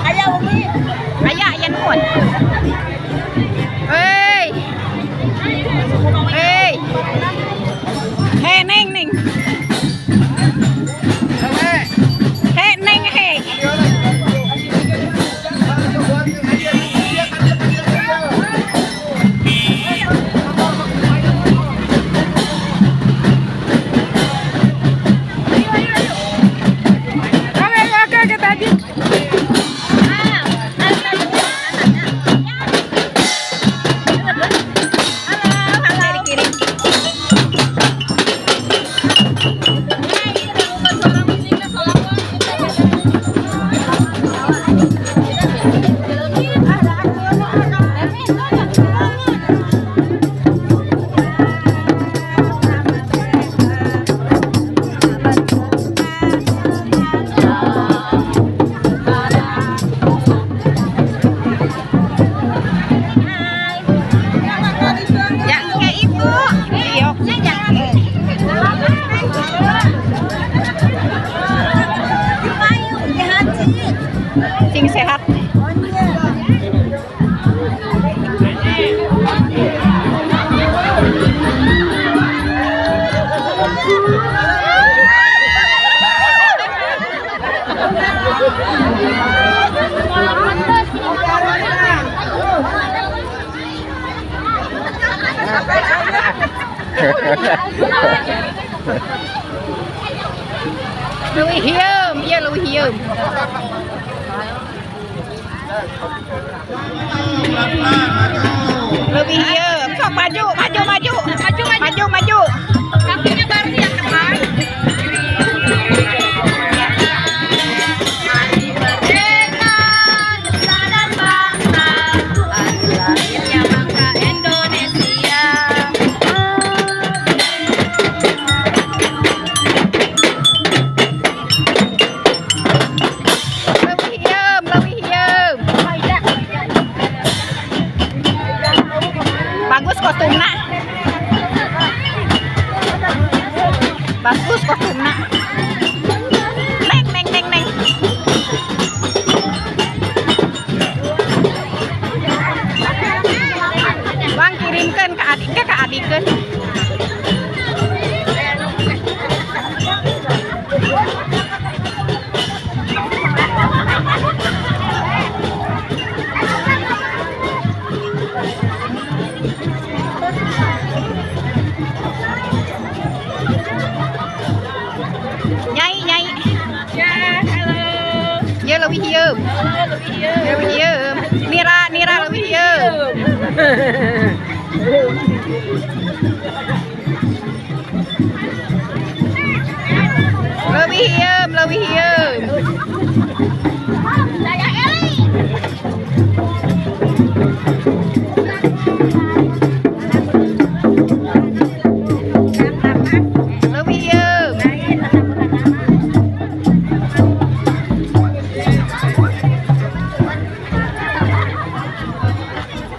Aya umi. Aya aya nuhun. Hei. Hei. Hei neng neng. Hei neng hei. Oke, oke, tadi. Dari kiri. Ya, kayak ibu. Iya. Sing sehat. Leuwih hieum, ieu leuwih hieum. Leuwih hieum. Sok maju, maju, maju. Maju, maju, maju. Kakinya baru yang depan. Merdeka, nusa dan bangsa, lahirnya bangsa Indonesia. Leuwih hieum, leuwih hieum. Bagus kostumna. Bagus kostumna. Neng, neng, neng, neng. Bang kirimkan ke adik ke adikeun. Nyai, nyai. Ya, halo. Ya leuwih hieum. Leuwih hieum. Leuwih hieum. Nira, Nira leuwih hieum. Leuwih hieum, leuwih hieum. Saya Eli. Leuwih hieum.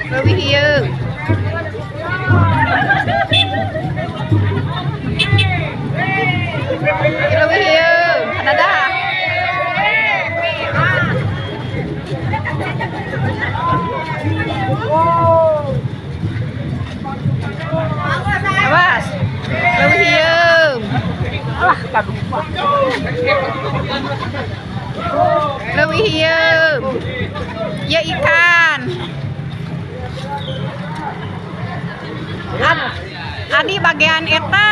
Leuwih hieum. Leuwih hieum. Dadah. Awas. Leuwih hieum. Alah, kadupa. Leuwih hieum. Ya ikan. Adi bagian eta.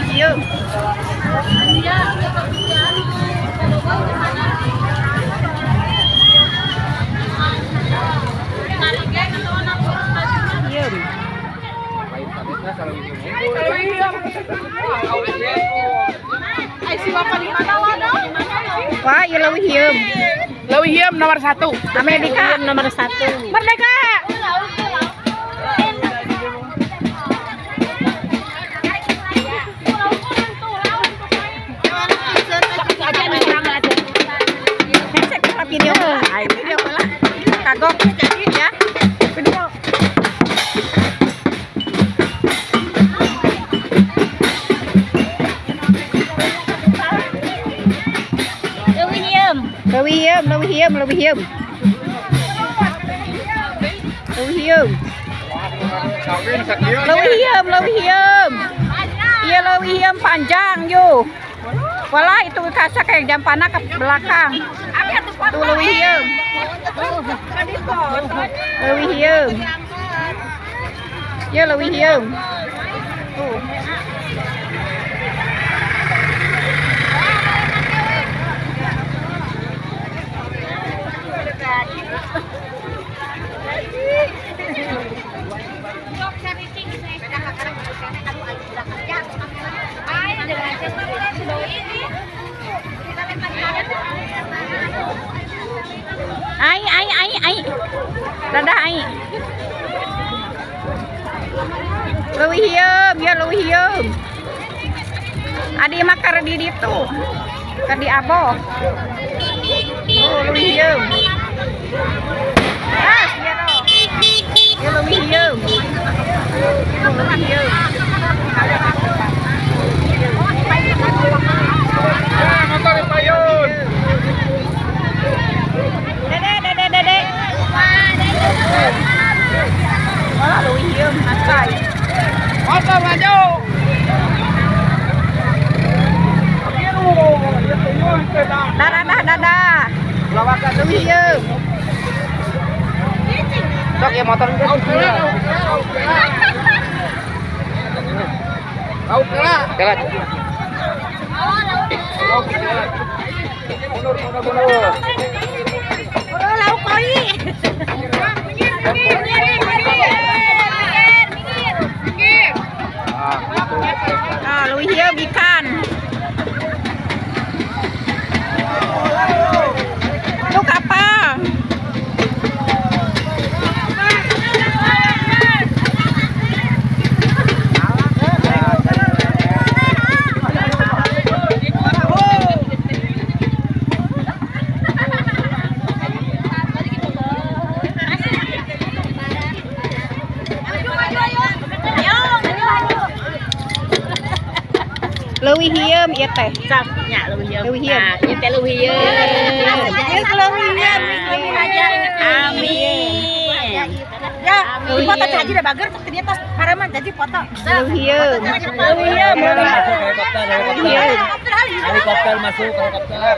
Hieum. Hieum. Wah, ieu leuwih hieum. Leuwih hieum nomor 1. Amerika nomor 1. Merdeka. hieum. Leuwih hieum, leuwih hieum, leuwih hieum. Leuwih hieum. Leuwih hieum, leuwih hieum. Iya leuwih hieum panjang yo. Walah itu kaca kayak jam panah ke belakang. Tuh leuwih hieum. Leuwih hieum. Ya leuwih hieum. Tuh. Ai ai ai ai. Dadah ai. Leuwih hieum, ya leuwih hieum. Adi mah keur di ditu. Keur di aboh. Oh, leuwih hieum. Ah, sia doh. Ya leuwih hieum. Leuwih hieum. Motor payun. Dede, dede, dede. Wah, leuwih hieum santai. Motor maju. Dadah, dadah, dadah. Leuwih hieum. Sok ya motor Kau kela. Kela. Mundur, mundur, mundur. Oh, lauk koi. Ah, leuwih hieum ikan. Itu kapal. Leuwih hieum ieu teh. Nya leuwih hieum. Leuwih hieum. Ieu teh leuwih hieum. Ieu leuwih hieum. Amin. Ya, foto haji udah bager, ternyata paraman jadi foto. Leuwih hieum. Leuwih hieum. Helikopter, Leuwih hieum. helikopter masuk, helikopter.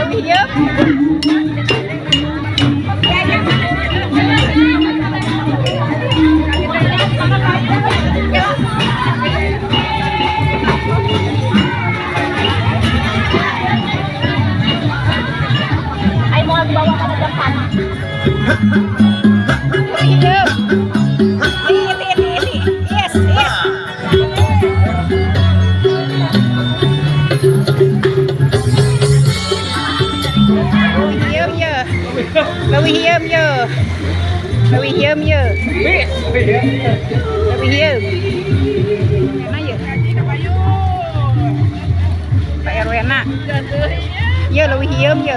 Leuwih hieum. Ayo mau bawa ke depan. Leuwih hieum. Ini, ini, ini. Yes, yes. Leuwih hieum ye. Leuwih hieum ye. Leuwih hieum ye. Leuwih hieum. Mana ye? Pak RW na. Ye leuwih hieum ye.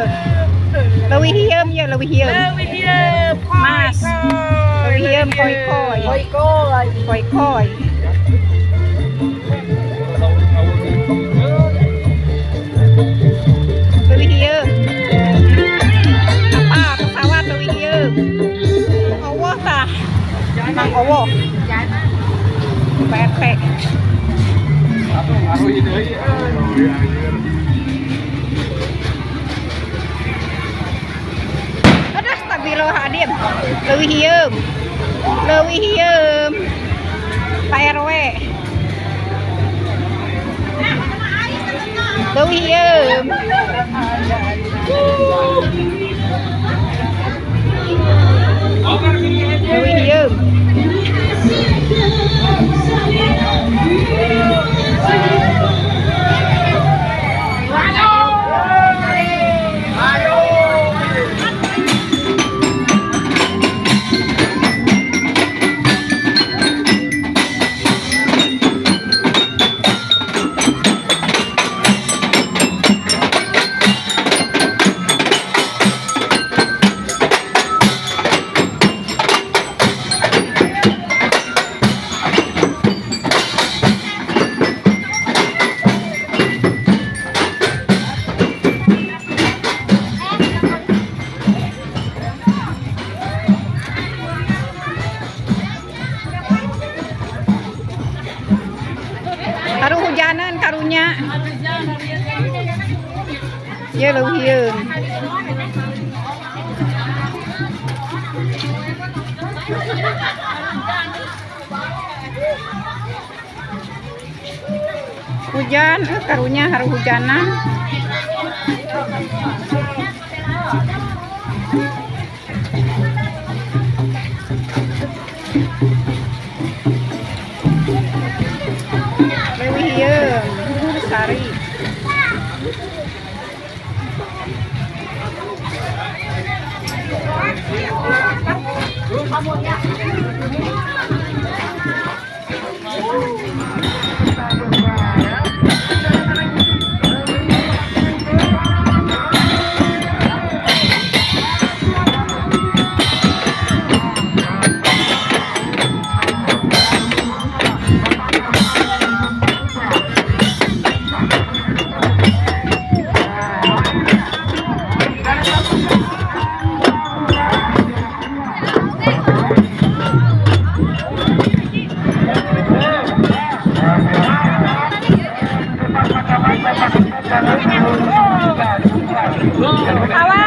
Leuwih hieum ye, leuwih hieum. Leuwih hieum. Mas. Leuwih hieum koi-koi. Koi-koi. Koi-koi. Leuwih hieum. Apa pesawat leuwih hieum. Owoh tah. Mang owoh. PRT. Aduh, astagfirullahaladzim. Leuwih hieum. Leuwih hieum. Pak RW. Leuwih hieum. Leuwih hieum. Haru hujanan karunya. Ieu leuwih hieum. Hujan, karunya haru hujanan. Leuwih hieum, Sari. Awas.